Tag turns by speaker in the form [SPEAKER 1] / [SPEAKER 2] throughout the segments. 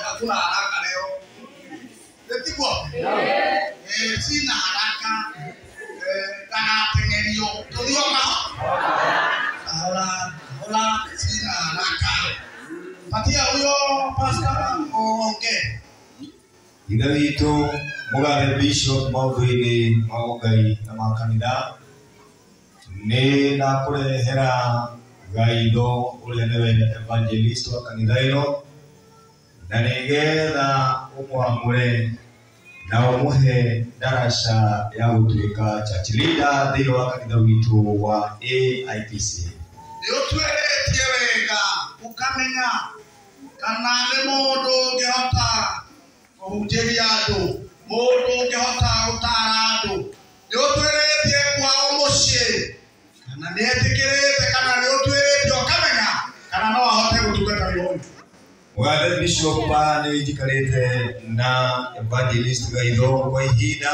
[SPEAKER 1] Hakuna haraka leo. Nĩtiguo? Sina haraka. Ndagatengerio. Tũthiĩ o kahora. Kahora, sina haraka. Patia huyo pastor uongee.
[SPEAKER 2] Ithe witũ mũgathe bishop maũndũ-inĩ ma ũngai na ma kanitha nĩ ndakũrehera Gaitho ũrĩa nĩwe evangelist wa kanitha ĩno na nĩgetha ũmwamũre na ũmũhe ndaraca ya gũtuĩka church leader thĩinĩ wa kanitha witũ wa AIPC.
[SPEAKER 1] Nĩ ũtuĩrĩtie wega ũkamenya kana nĩ mũndũ ũngĩhota kũhunjĩria andũ, mũndũ ũngĩhota gũtara andũ. Nĩ ũtuĩrĩtie kwao mũciĩ kana nĩ etĩkĩrĩte, kana nĩ ũtuĩrĩtie ũkamenya kana no ahote gũtungata wĩra ũyũ.
[SPEAKER 2] Mũgathe bishop nĩ njikarĩte na evangelist Gaitho kwa ihinda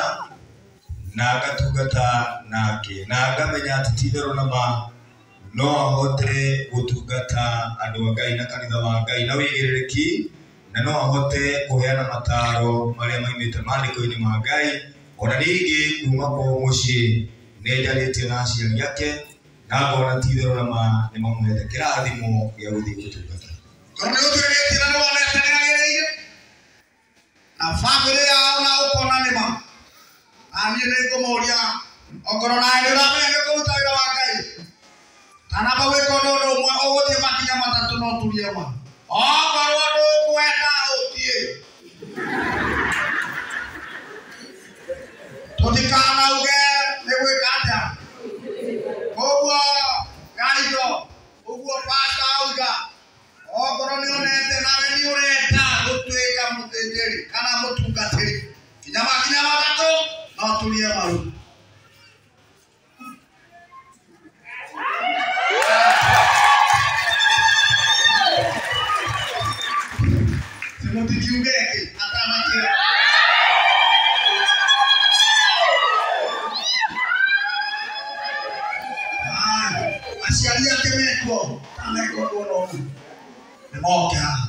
[SPEAKER 2] na ngatungata nake na ngamenya atĩ ti itherũ na ma no ahote gũtungata andũ a Ngai na kanitha wa Ngai na wĩigĩrĩrĩki, na no ahote kũheana mataro marĩa maimĩte maandĩko-inĩ ma Ngai. Ona ningĩ kuma kwao mũciĩ nĩ njarĩtie na aciari ake na ngona ti itherũ na ma nĩ mamũhete kĩrathimo gĩa gũthiĩ gũtungata.
[SPEAKER 1] Tondũ nĩ ũtuĩrĩtie na nĩ wonete nĩ agĩrĩire na bamĩrĩ yao na ũkona nĩ ma. Na niĩ nĩ ngũmũria okorwo nawe nĩ ũramenya nĩ ũkũruta wĩra wa Ngai, tanamba gwĩka ũndũ ũmwe ũgũthiĩ makinya matatũ no turie ma. Okorwo ndũkwenda ũthiĩ. Tũtikanauge nĩ gwĩka atĩa. Koguo Gaitho, ũguo pastor auga, okorwo nĩ onete nawe nĩ ũrenda gũtuĩka mũthĩnjĩri kana mũtungatĩri, kinya makinya matatũ no turie maru. Simũtikiuge kĩ atanakĩra. Aciari ake mekuo taneka ũndũ ona ũmwe nĩ moke haha.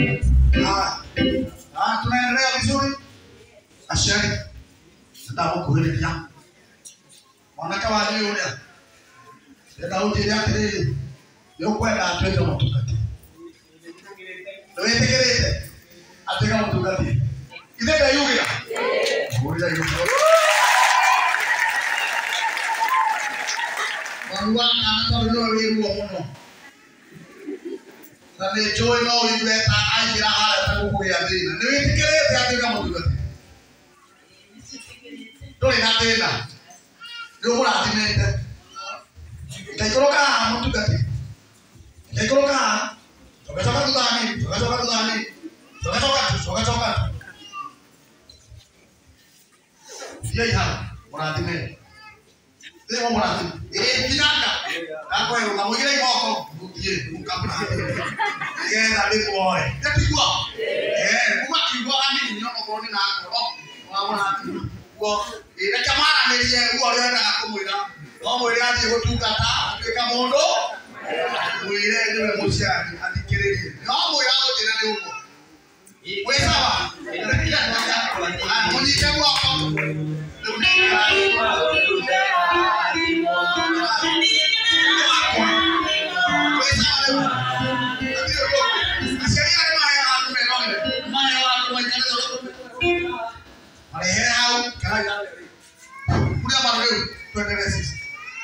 [SPEAKER 3] Thank you.
[SPEAKER 1] Ũthikĩrĩrie. Nĩ ũkwenda atuĩke mũtungatĩri. Nĩ wĩtĩkĩrĩte atuĩke mũtungatĩri. Ithe ndeyugĩra. Hũrĩra igũrũ. Mwaru wa kana tondũ nĩwe wĩ ruo mũno. Na nĩ njũĩ no ũigue ta aingĩra harĩa ta gũkũgĩa thĩna. Nĩ wĩtĩkĩrĩte atuĩke mũtungatĩri. Ndũrĩ na thĩna. Nĩ ũmũrathimĩte. Ngaikũrũka haha mũtungatĩri. Ngaikũrũka haha. Coka coka thutha hanini. Coka coka thutha hanini. Coka coka tu. Coka coka tu. Thiĩi hau. Mũrathime. Thiĩ mũmũrathime. Ĩĩ kinanga. Ndakwerũka mũigĩre moko. Thiĩ mũkamũrathime. Nĩgetha ndĩmuoe. Nĩ tiguo? Kuma kiugo hanini onokorwo nĩ na ngoro. Wamũrathima. Guo. Reke maranĩrie ũguo ũrĩa wendaga kũmwĩra. No mwĩre athiĩ gũtungata atuĩka mũndũ. Mwĩre nĩwe mũciari athikĩrĩrie. No mwĩra gũtĩra nĩ ũguo. Mwĩ sawa? Mũnyite guoko. Rĩu nĩ Mwĩ sawa rĩu? Aciari arĩa maheaga andũ merorere. Maheaga andũ maikarĩre ũrĩa marehere hau kana kũrĩa marĩ rĩu tuendelee sisi.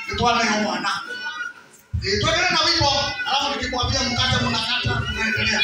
[SPEAKER 1] Nĩ twaneo mwana. Tuendelee na wimbo alafu nikimwambia mkate mnakata tunaendelea.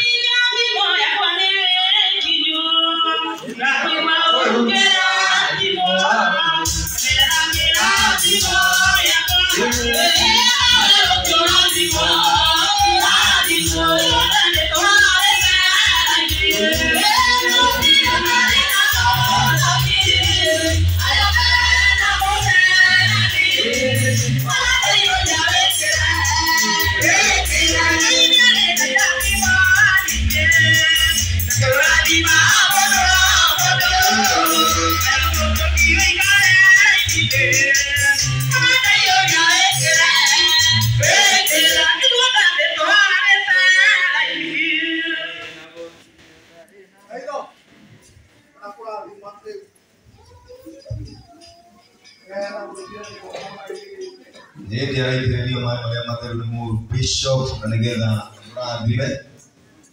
[SPEAKER 2] Hĩndĩ araitĩrĩrio maĩ marĩa matheru nĩ mũru bishop na nĩgetha amũrathime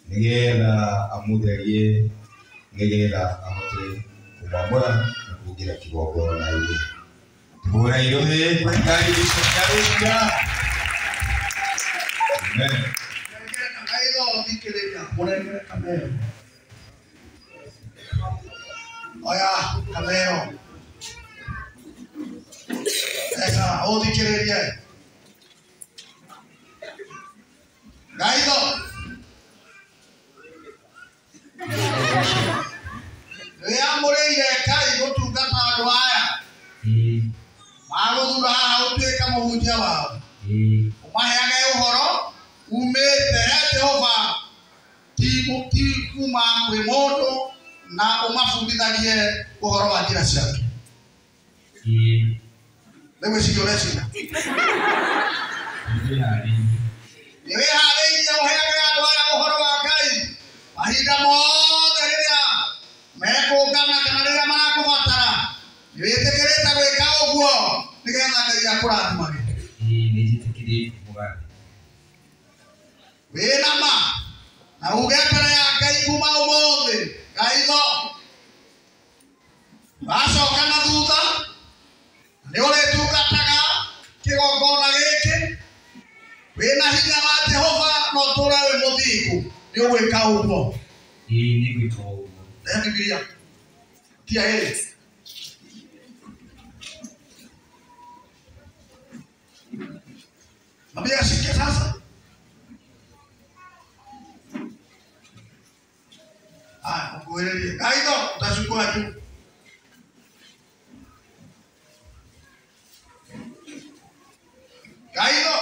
[SPEAKER 2] nĩgetha amũtherie nĩgetha ahote kũmwamũra na kũingĩra kĩgongona-inĩ. Tũhũre irũhĩ kwĩ Ngai Bishop Nyaruga. Amen.
[SPEAKER 1] Kaitho thikĩrĩria mũrengere kameo. Oya kameo. Esa ũthikĩrĩrie. Gaitho. Wĩamũrĩire Ngai gũtungata andũ aya. Magũthura haha ũtuĩke mũhunjia wao. Ũmaheage ũhoro umĩte he Jehova ti kuma kwĩ mũndũ na ũmabundithagie ũhoro wa njĩra ciake. Nĩ gwĩciria ũreciria. Nĩ wĩharĩirie ũheage andũ aya ũhoro wa Ngai mahinda mothe rĩrĩa mekũngana kana rĩrĩa marakũbatara. Nĩ wĩtĩkĩrĩte gwĩka ũguo nĩgetha Ngai akũrathimage. Wĩna ma na uge mbere ya Ngai kuma ũmũthĩ Gaitho wacoka na thutha nĩ ũrĩtungataga kĩgongona gĩkĩ wĩna hinya wa Jehova na ũtũũre wĩ mũthingu nĩ ũgwĩka ũguo. Rehe Bibilia. Tia ĩrĩ. Mwambie ashike sasa. Haya, ukuelelie. Gaitho utachukua juu. Gaitho.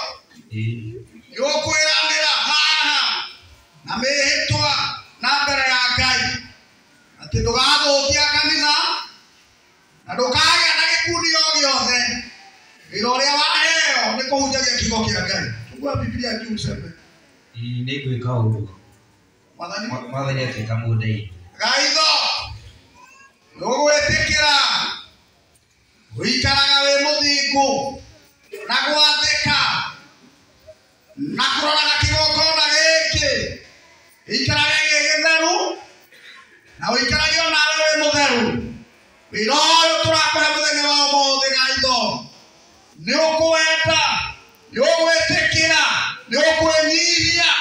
[SPEAKER 1] Nĩ ũkwĩranĩra haha na mĩhĩtwa na mbere ya Ngai atĩ ndũgathũkia kanitha na ndũkagĩa na gĩkundi o gĩothe. Wĩra ũrĩa waheo nĩ kũhunjagia kiugo kĩa Ngai. Chukua Biblia juu useme.
[SPEAKER 3] Nĩ ngwĩka ũguo.
[SPEAKER 1] Mwathani
[SPEAKER 3] Mwathani atuĩka mũndeithia.
[SPEAKER 1] Gaitho nĩ ũgwĩtĩkĩra ũikaraga wĩ mũthingu na gwathĩka Na kũroraga kĩgongona gĩkĩ gĩikarage gĩ gĩtheru na ũikarage onawe wĩ mũtheru. Wĩra ũyũ tũrakũhe mũthenya wa ũmũthĩ Gaitho, nĩ ũkũwenda, nĩ ũgwĩtĩkĩra, nĩ ũkwĩnyihia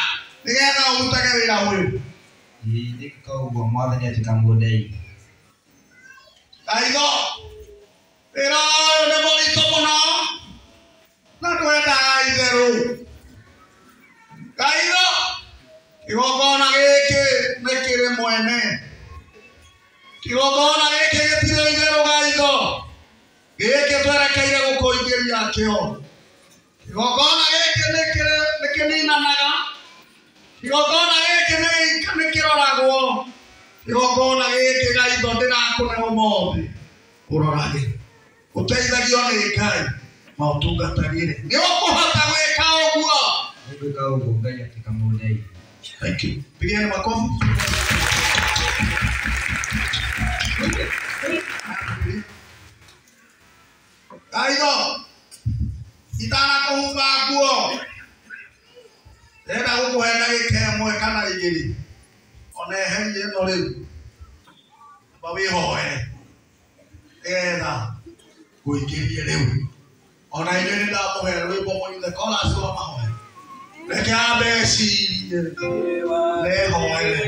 [SPEAKER 1] nĩgetha ũrutage wĩra ũyũ.
[SPEAKER 3] Ĩĩ nĩngwĩka ũguo Mwathani atuĩka mũndeithia.
[SPEAKER 1] Gaitho, wĩra ũyũ nĩ mũritũ mũno na ndwendaga itherũ. Gaitho, kĩgongona gĩkĩ nĩ kĩrĩ mwene. Kĩgongona gĩkĩ gĩtirĩ itherũ Gaitho, gĩkĩ twerekeire gũkũingĩria kĩo. Kĩgongona gĩkĩ nĩ kĩninanaga. Kĩgongona gĩkĩ nĩ kĩroragwo. Kĩgongona gĩkĩ Gaitho ndĩrakũne ũmũthĩ ũrorage, ũteithagio nĩ Ngai na ũtungatagĩre. Nĩ ũkũhota gwĩka ũguo?
[SPEAKER 3] Nĩngwĩka ũguo Ngai atuĩka mũndeithia.
[SPEAKER 1] Thank you. Pigeni makofi. Gaitho, itanakũhumba nguo ndĩrenda gũkũhe ndagĩka ĩmwe kana igĩrĩ ona eherie ĩno rĩu, amba wĩhoere nĩgetha ngũingĩrie rĩu. Ona inyuĩ nĩndamũhe rwĩmbo mũine chorus wa mahoya. Reke ambe ecirie nehoere.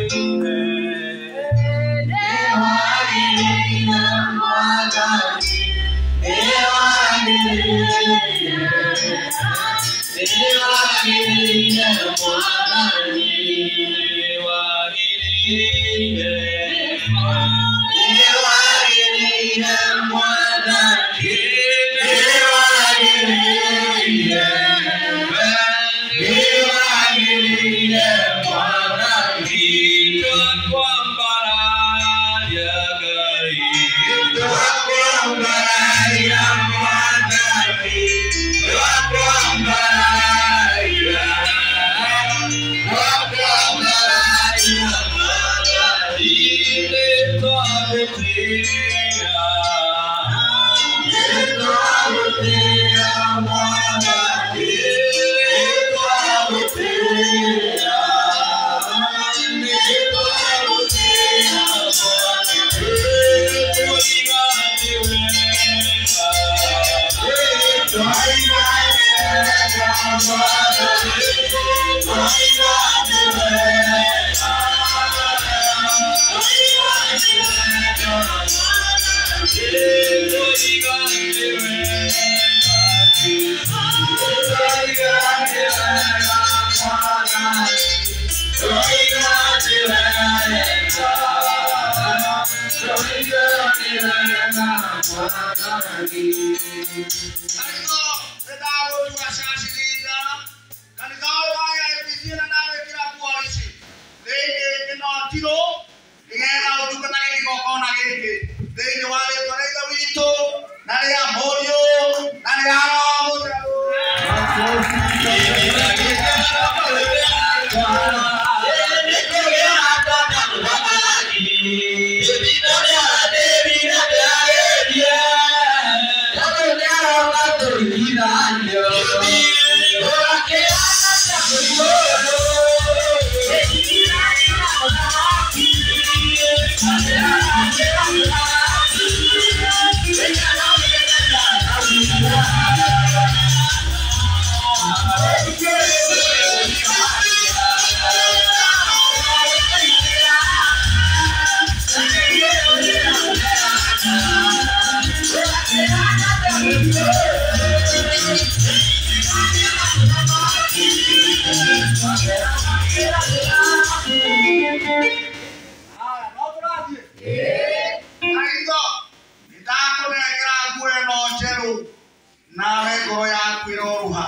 [SPEAKER 1] Nawe ngoro yaku ĩroruha,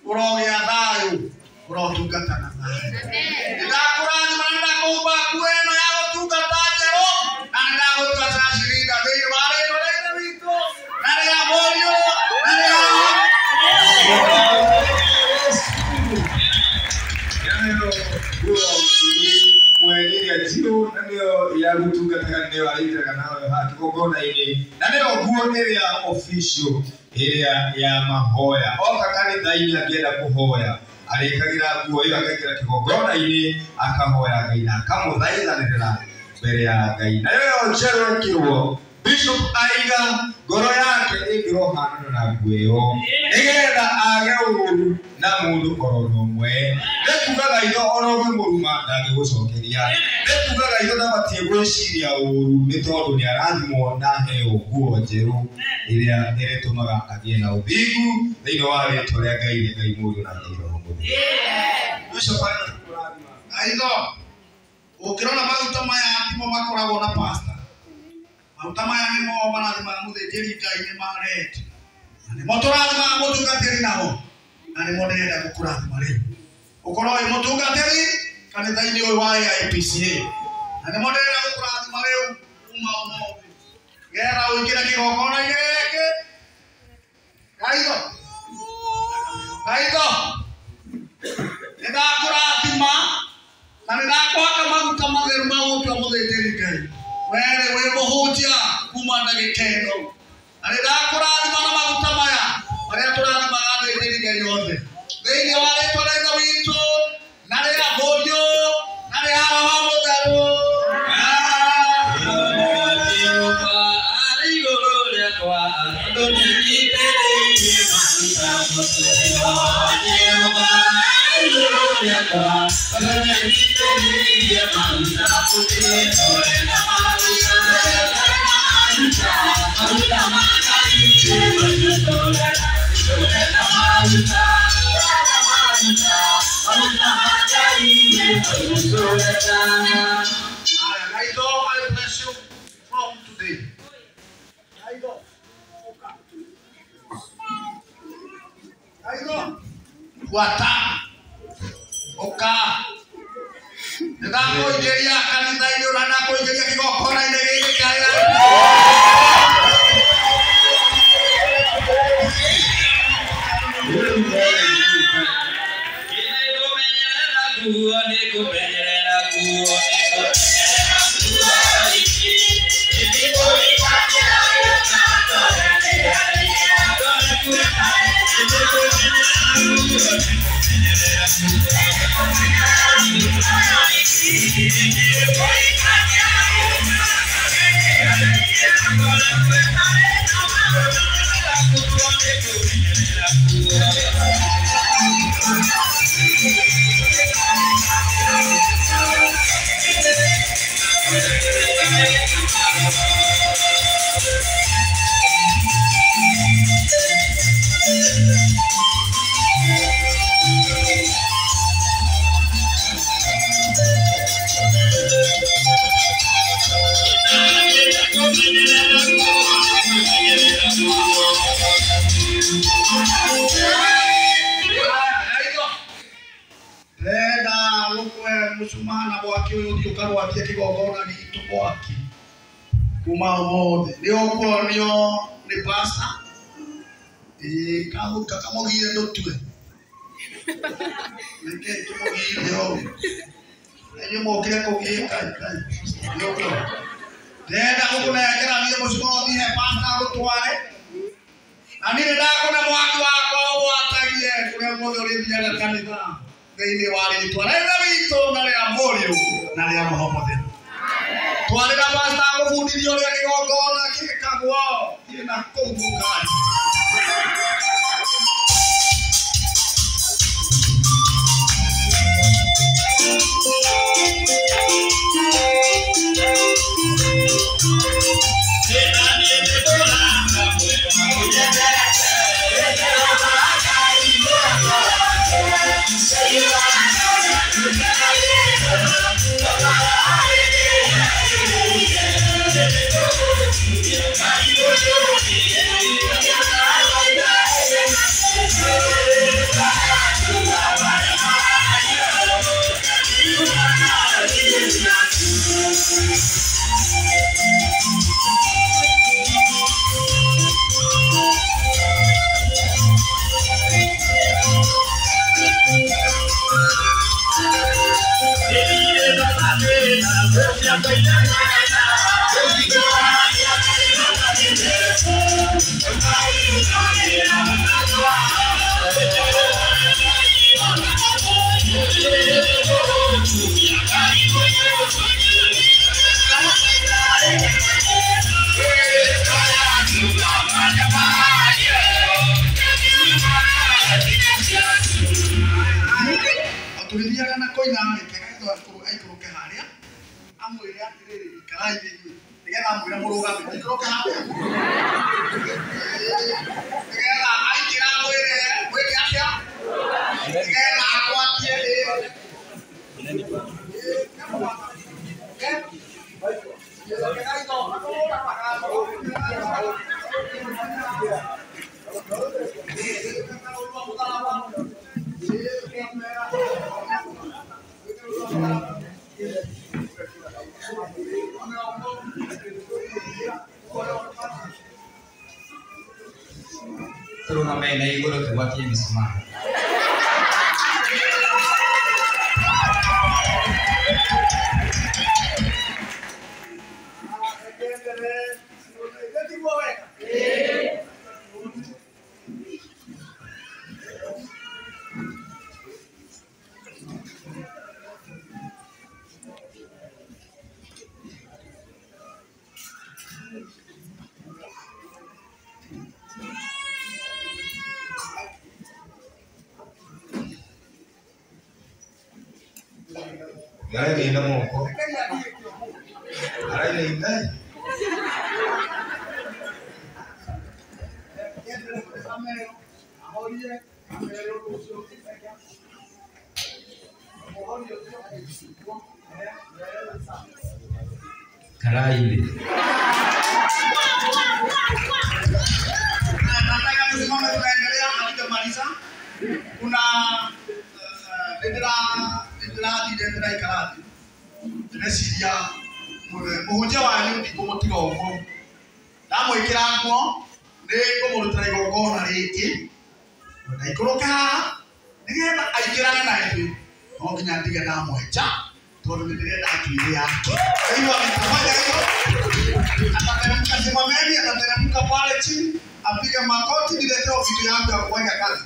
[SPEAKER 1] ũrogĩa thayũ, ũrotungata na thayũ. Nĩndakũrathima na nĩndakũhumba nguo ĩno ya gũtungata njerũ, na nĩndagũtua cacirinda thĩinĩ wa rĩtwa rĩa Ithe witũ na rĩa Mũriũ na rĩa
[SPEAKER 2] ĩrĩa njirũ na nĩyo ya gũtungataga nĩyo arĩikaraga nayo haha kĩgongona-inĩ na nĩyo nguo ĩrĩa official ĩrĩa ya mahoya. Oka kanitha-inĩ angĩenda kũhoya Arĩkagĩra nguo ĩyo akaingĩra kĩgongona-inĩ akahoya Ngai na akamũthaithanĩrĩra mbere ya Ngai. Nayo ĩyo njerũ ĩkĩrwo Bishop aiga ngoro yake ĩngĩrohanana na nguo ĩyo nĩgetha age ũũru na mũndũ oro ũmwe. Nĩ kuga Gaitho ona ũngĩmũruma ndangĩgũcokeria. Nĩ kuga Gaitho ndabatiĩ gwĩciria ũũru nĩ tondũ nĩ arathimwo na aheo nguo njerũ ĩrĩa ĩrĩtũmaga agĩe na ũthingu thĩinĩ wa rĩtwa rĩa Ngai nĩ Ngai Mũriũ na Ngai Roho Mũtheru. Bishop arĩ na kũrathima.
[SPEAKER 1] Gaitho ũngĩrora maguta maya timo makoragwo na pastor. Maguta maya nĩmo marathimaga mũthĩnjĩri Ngai nĩ ma red. Na nĩmo tũrathimaga mũtungatĩri namo. Na nĩmo ndĩrenda gũkũrathima rĩu. Ũkorwo wĩ mũtungatĩri kanitha-inĩ ũyũ wa AIPCA. Na nĩmo ndĩrenda gũkũrathima rĩu kuma ũmũthĩ. Nĩgetha ũingĩre kĩgongona-inĩ gĩkĩ. Gaitho. Gaitho. Nĩndakũrathima na nĩndakũhaka maguta matheru ma gũtua mũthĩnjĩri Ngai. Wee wĩ mũhunjia kuma ndagĩka ĩno. Na nĩndakũrathima na maguta maya marĩa tũrathimaga athĩnjĩri Ngai othe. Thĩinĩ wa rĩtwa rĩa Ithe witũ na rĩa Mũriũ na rĩa Roho Mũtheru. Aya, Gaitho, I bless you from today. Gaitho, ũka. Gaitho, buata. Ũka. Nĩndakũingĩria kanitha-inĩ ũrĩa ndakũingĩria kĩgongona-inĩ gĩkĩ kĩa AIPCA. Ndĩrenda gũkũhe mũcumaa na mwaki ũyũ ũthiĩ ũkarwatie kĩgongona gitũ mwaki kuma ũmũthĩ. Nĩ ũkuonio nĩ pastor. Ĩĩ kamũgire ndũtue. Nĩkĩ kĩmũgire ũũ? Inyuĩ mũkire kũgiĩka Ngai. Nĩ ũguo. Ndĩrenda gũkũnengera niĩ mũcumaa ũthiĩ he pastor agũtware. Na niĩ nĩndakũne mwaki wakwa ũgwatagie kũrĩa guothe ũrĩthiaga kanitha thĩinĩ wa rĩtwa rĩa Ithe witũ na rĩa Mũriũ na rĩa Roho Mũtheru. Twarĩra pastor agũbundithie ũrĩa kĩgongona gĩkagwo thiĩ na kũu mũkari. Tũgĩthiaga na koina reke Gaitho aikũrũke harĩa amwĩre atĩrĩrĩ ikarai inyuĩ nĩgetha amwĩre mũrũgame aikũrũke harĩa nĩgetha aingĩra amwĩre mwĩke atĩa nĩgetha agwatie
[SPEAKER 3] Tũrũgame na igũrũ tũgwatie mĩcumarĩ.
[SPEAKER 2] Arainaina moko arainaina
[SPEAKER 3] Karai.
[SPEAKER 1] Nataka tusimame, tunaendelea, hatujamaliza. Kuna ndĩrathire ndĩraikara thĩ ndĩreciria mũhunjia wanyu ndikũmũtiga ũguo ndamwĩkĩra nguo nĩ ngũmũrutĩra igongona rĩngĩ na ikũrũke haha nĩgetha aingĩrane na ithuĩ no nginya ndige ndamwenja tondũ nĩ ndĩrenda njuĩrĩ yake. Kwa hivyo nitafanya hivyo, atateremka, simameni, atateremka pale chini apige makoti niletewe vitu yangu ya kufanya kazi.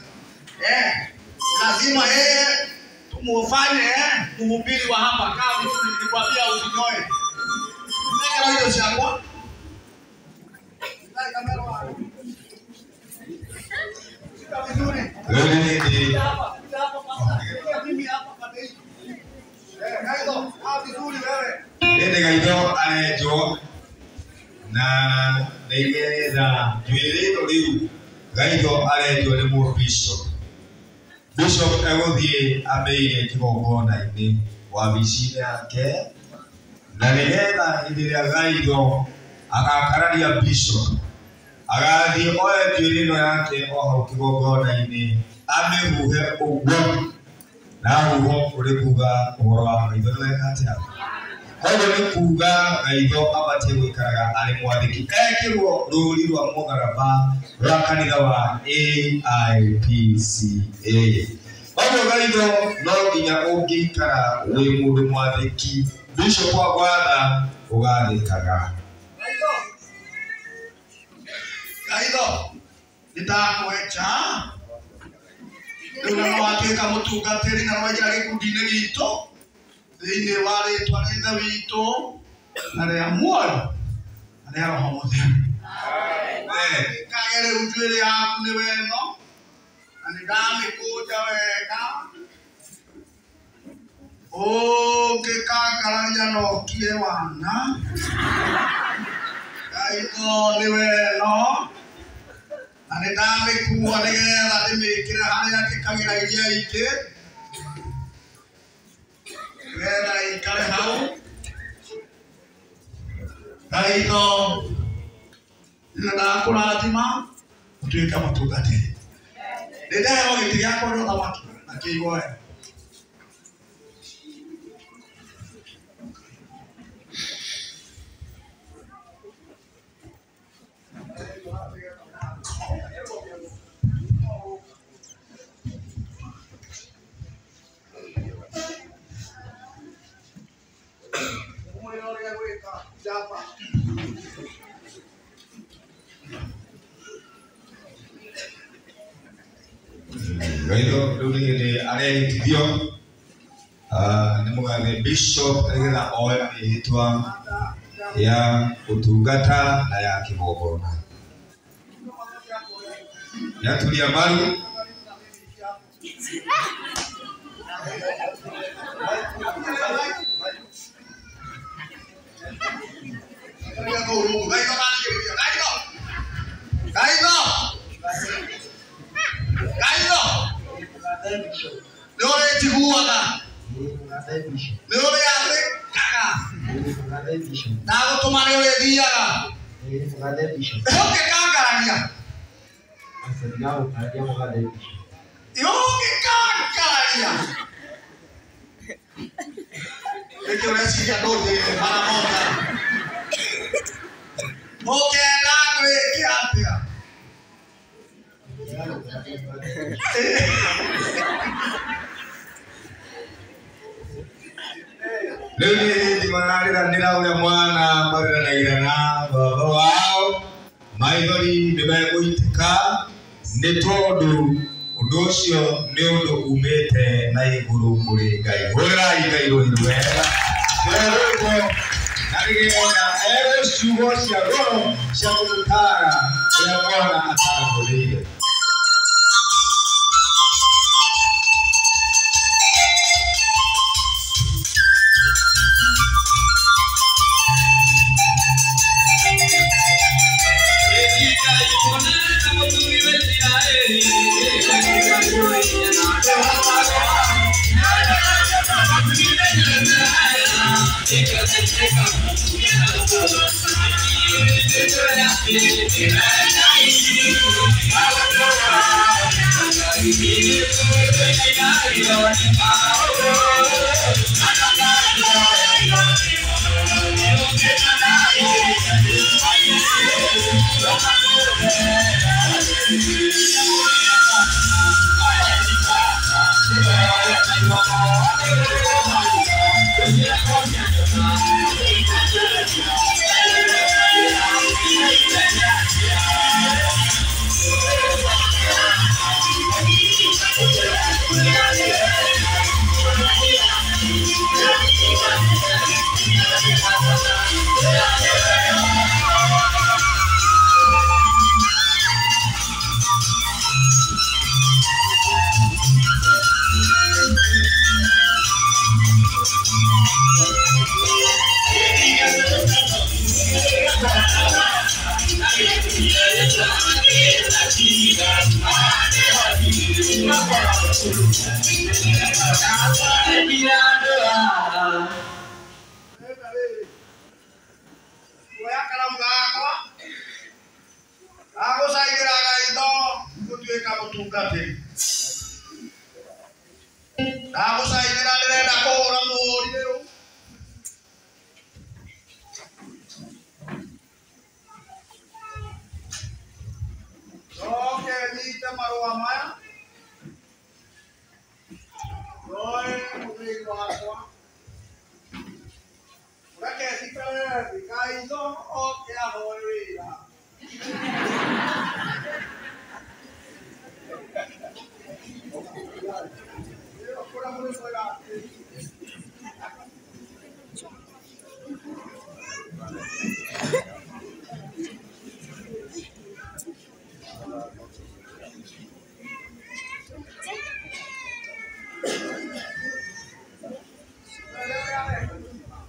[SPEAKER 1] Lazima yeye tumufanye mhubiri wa hapa. Kaa vizuri, nilikwambia usinyoe. Neka hiyo shangwa. Shika vizuri. Mimi hapa pande hii. Gaitho, kaa vizuri wewe.
[SPEAKER 2] Ĩndĩ Gaitho arenjwo na nĩgetha njuĩrĩ ĩno rĩu Gaitho arenjwo nĩ mũbishop. Bishop egũthiĩ amĩige kĩgongona-inĩ wabici-inĩ yake na nĩgetha hĩndĩ ĩrĩa Gaitho agakararia bishop agathiĩ oe njuĩrĩ ĩno yake o hau kĩgongona-inĩ amĩhuhe ũguo na huho ũrĩ kuga ũhoro wa Gaitho nĩ weka atĩa. Koguo nĩ kuga Gaitho abatiĩ gũikaraga arĩ mwathĩki ekĩrwo rũri rwa mũtharaba rwa kanitha wa AIPCA. Koguo Gaitho no nginya ũngĩikara wĩ mũndũ mwathĩki bishop wa gwatha ũgathĩkaga.
[SPEAKER 1] Gaitho nĩndakwenja rĩu nĩ watuĩka mũtungatĩri na nĩwaingĩra gĩkundi-inĩ gitũ thĩinĩ wa rĩtwa rĩa Ithe witũ na rĩa muoyo na rĩa Roho Mũtheru. Kage rĩu njuĩrĩ yaku nĩwe ĩno na nĩndamĩkũnja wega ũngĩkangararia no ũkie wana. Gaitho nĩwe ĩno na nĩndamĩkua nĩgetha ndĩmĩkĩre harĩa njĩkagĩra iria ingĩ nĩgetha ikare hau. Gaitho nĩndakũrathima ũtuĩke mũtungatĩri. Nĩndaheo gĩtĩ gĩakwa gĩa ũthamaki na kĩigwo wega.
[SPEAKER 2] Gaitho rĩu nĩ hĩndĩ arehĩtithio nĩ mũgathe bishop nĩgetha oe mĩhĩtwa ya ũtungata na ya kĩgongona. Nĩaturia maru.
[SPEAKER 1] ũiguaga nĩ ũrĩathĩkaga ndagũtũma nĩ ũrĩthiaga ũngĩkangararia ũngĩkangararia nĩkĩ ũreciria ndũthĩte mara moja ũkenda gwĩke atĩa?
[SPEAKER 2] Rĩu nĩ hĩndĩ mararĩranĩra ũrĩa mwana marĩranagĩra na baba wao, maithori nĩ megũitĩka nĩ tondũ ũndũ ũcio nĩ ũndũ umĩte na igũrũ kũrĩ Ngai. Hũrĩrai Ngai rũhĩ rwega rwerũtwo na nĩgetha erwo ciugo cia goro cia kũmũtaara ũrĩa mwana ataragũrĩire.
[SPEAKER 1] Kuoya karamu gakwa gagũcainĩra Gaitho gũtuĩka mũtungatĩri ndagũcainĩra ndĩrenda kũhũra mũhũri rĩu njoke nyite marũa maya njoe mũthuri wakwa reke cikare thĩ Gaitho oke ahoe wĩra. Kũrĩa mũrĩ mwega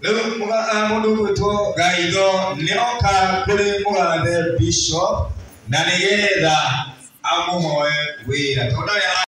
[SPEAKER 2] Rĩu mũndũ ũgwĩtwo Gaitho nĩ oka kũrĩ mũgathe bishop na nĩgetha amũhoe wĩra tondũ ndarĩ.